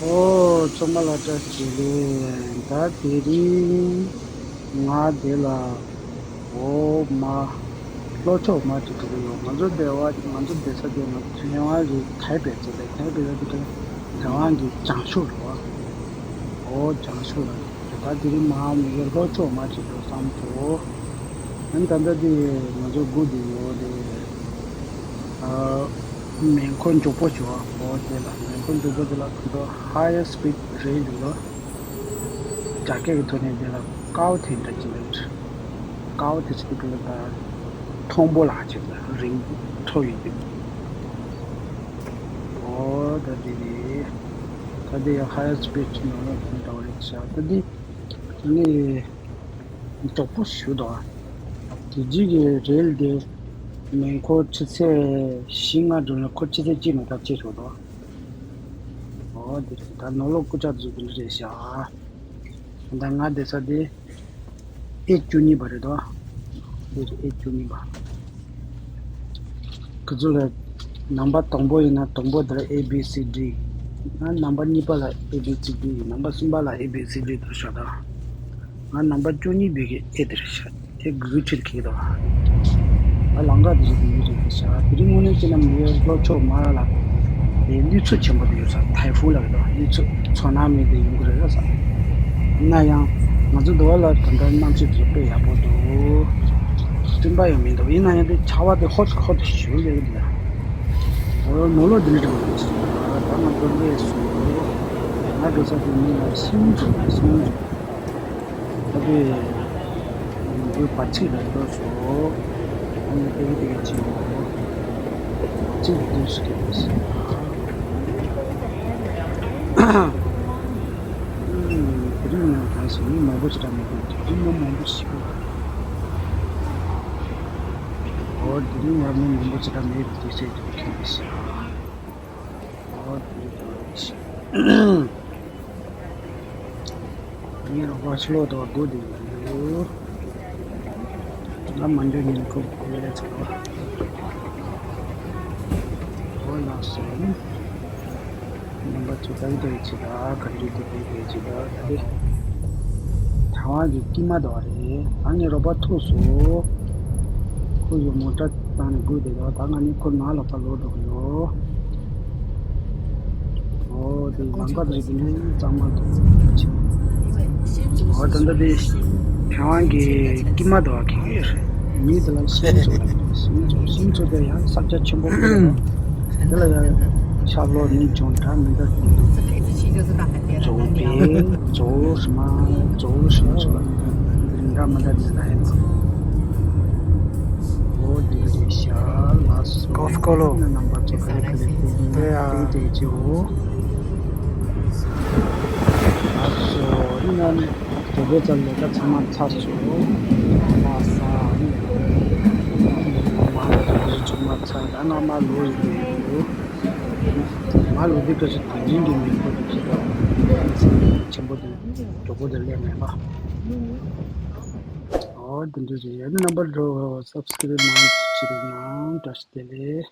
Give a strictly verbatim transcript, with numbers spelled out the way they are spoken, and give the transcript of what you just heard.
ཨོ། ཚང་མ་ལ་བཀྲ་ཤིས་བདེ་ལེགས། ད་དེ་རིང་ང་འདི་ལ་འོ་མ་ལྷོ་ཕྱོགས་མ་ཅིག་འགྲོ་གི་ཡོད། ང་ཚོ་འདི་བ་ང་ཚོ་འདི་ས་དེ་ང་ཚོ་ཐེ་ཝན་གྱི་ཐའེ་པེ་ཟེར་ཏེ། ཐའེ་པེ་ལ་དེ་ག་ཐེ་ཝན་གྱི་བྱང་ཕྱོགས་རེད་བ། ཨོ་བྱང་ཕྱོགས་ལ། ད་དེ་རིང་མ་མི་གི་ལྷོ་ཕྱོགས་མ་ཅིག་འགྲོ་བསམ་སོང་། ཨ་ནི་ད་ལྟ་དེ་ང་ཚོ་སྒུག་བསྡད་ཡོད་དེ། ཨ། མེ་འཁོར་མགྱོགས་པོ་ཞིག་འོ་དེ་ལ། མེ་འཁོར་མགྱོགས་པོ་དེ་ལ་ང་ཚོ་higher speed rail འདུག་ལ། རྒྱ་སྐད་ཀྱི་ཐོག་ནས་དེ་ལ་ཀའོ་ཐེན་འདྲ་ཅིག་ལབ། ཀའོ་ཐེན་ཟེར་དུས་ད་མཐོན་པོ་ལ་ཅིག་ལ་རིང་མཐོ་ཡོད་དེ། འོ་ད་དེ་རེད། ད་དེ་ཡང་higher speed ནང་ལ་འགྲོ་བ་རེད་ཤག་ད་དེ་ནི། མགྱོགས་པོ་ཞིག་འདུག་དེ་རྗེས་ཀྱི་རེལ་དེ་མེ་འཁོར་ཆུ་ཚོད་བཞི་ལྔ་འགྲོ་ན་འཁོར་ཆུ་ཚོད་གཅིག་ནང་ད་ཅིག་ཞིག་འདུག་འོ་དེ་རེད། ད་ནོར་ལུག་རྐུབ་ཀྱག་འཛུགས་ཀྱི་རེད་ཤག་ད་ང་བསྡད་ས་དེ་ཨེ་བཅུ་གཉིས་པ་རེད་དོ། འདི་རེད། ཨེ་བཅུ་གཉིས་པ། ཁོ་ཚོ་ལ་ནམ་པར་དང་པོ་ཡིན་ན་དང་པོ་དེ་ལ་A B C D། ང་ནམ་པར་གཉིས་པ་ལ A B C D ཡིན། ནམ་པར་གསུམ་པ་ལ A B C D དེ་ཤོག་དང་། ང་ནམ་པར་བཅུ་གཉིས་པའི་གི་ཨེ་དེ་རེད་ཤག་དེ་གུ་གུ་ཁྲིར་ཁེག་དང་། ང་ལམ་ཁ་དེ་རེད། དེ་རེད་ཤག་དེ་རིང་དངོས་གནས་བྱས་ན་མི་ཡོད་ལྷོ་ཕྱོགས་མ་ལ་དེ་གནོད་འཚེ་ཆེན་པོ་དེ་ཡོད་ས། ཐའེ་ཧྥུན་ལ་གི་དང་གནོད་འཚེ་ཚོར་སྣང་མེད་དེ་ཡོང་གི་རེད་ས། ཡིན་ན་ཡང་ང་ཚོ་འདི་བ་ལ་ད་ལྟ་གནམ་གཤིས་དེ་དཔེ་ཡག་པོ་འདུག་སྤྲིན་པ་ཡང་མི་འདུག་ཡིན་ན་ཡང་དེ་ཆར་པ་དེ་ཧོབ་ཧོབ་ཞུ་ལེ་ལ། འོ་ནོར་ལུག་འདི་འདྲ་འགྲོ་གི་འདུག་ད་ང་ཚོ་སླེབས་སོང་། ང་འགྲོ་ས་དེ་མི་ལ་ཤིང་འཛུགས་ན་ཤིང་འཛུགས། ད་དེ་འདི་བར་ཆད་ལ་འགྲོ་སོང་། ཨ་ནི་དེ་གི་དེ་གི་ཅི་ཡོང་། བར་ཆད་ཀྱི་དུས་སུ་དེ་གི་ཞིག་དེ་རིང་ཡང་གང་ཞིག་མི་མང་པོ་ཞིག་འདྲ་མི་འདུག་དེ་རིང་མི་མང་པོ་ཞིག་འདུག་འོ་དེ་རིང་ཡང་མི་མང་པོ་ཞིག་འདྲ་མེད་པའི་དུས་ཚོད་དེ་གི་ཁེལ་ཏེ་ཞིག་འོ་དེ་རིང་གང་ཞིག་ངས་རོགས་པ་ཕྱི་ལོགས་དང་སྒོ་དེ་ཡོད་ཡོད། ང་མ་འགྲོ་ཉིན་ཁུག་ལས་ཚར་བ། འོ་ལགས་སོ། རྣམ་པ་ཚོ་ད་ལྟ་ཡི་ཆེད་དུ་ག་འདྲ་དེ་དེ་དེ་ཆེད་དུ་ད་དེ། ཐའེ་ཝན་གྱི་སྐྱིད་མ་དོ་རེད། ད་ངའི་རོགས་པ་ཐུག་སོང་། ཁོ་ཡི་མོ་ཊ་བཏང་ནས་སྒུག་བསྡད་ཡོད། ད་ང་ནི་ཁོ་ནང་ལ་ཕར་ལོག་འགྲོ་གི་ཡོད། འོ་དེ་ལམ་ཁ་དེ་རིགས་དེ་ནི་གཙང་མ་འདུག་འོ་ད་ལྟ་དེ་ཐའེ་ཝན་གྱི་སྐྱིད་མ་དོ་གི་མི་དེ་ལ་ཤིང་བཟོ་ལ་ཤིང་བཟོ་ཤིང་བཟོ་དེ་ཡང་ས་ཆ་ཆེན་པོ་དེ་ལ་ཡང་ཤར་ལྷོ་ནུབ་བྱང་དྲ་མི་འདྲ་དེ་འདུག་ཇོ་བོ་པས་ཇོ་བོ་ཧྲི་མ་ཇོ་བོ་ཧྲི་མ་ཚོ་ལ་འདྲ་མི་འདྲ་འདི་ལ་ཡིན་ནོ། འོ་འདི་རེད་ཤག་ལགས་སོ། ཀོ་སྐོ་ལོ། ན་རྣམ་པ་ཚོ་ག་རེ་ག་རེ་ཏེ་ཡ་ཏེ་ཏེ་ཅི་འོ། ལགས་སོ། ཨ་ནི་ང་ནི་དོ་པོ་ཙམ་ལས་ཀ་ཚང་མ་ཚར་སོང་། ལགས་སོ། ཨ་ནི་ང་ནི་དོ་པོ་ཚང་མ་ཚར། ད་ང་མ་ལོ་ཡི་ཡོད། ང་ལོ་འདི་སྐབས་སུ་དེ་རིང་གི་མི་ཁོ་དེ་ཁྱེད་ལ་ཆེན་པོ་དེ་གྲོགས་པོ་དེ་སླེབས་མེད་པ། ཨོ་དེ་འདྲ་རེད། ཨ་ནི་རྣམ་པ་ཚོ་སབ་སི་ཀ་རེབ་མང་ཆེ་རེད་ཡང་བཀྲ་ཤིས་བདེ་ལེགས།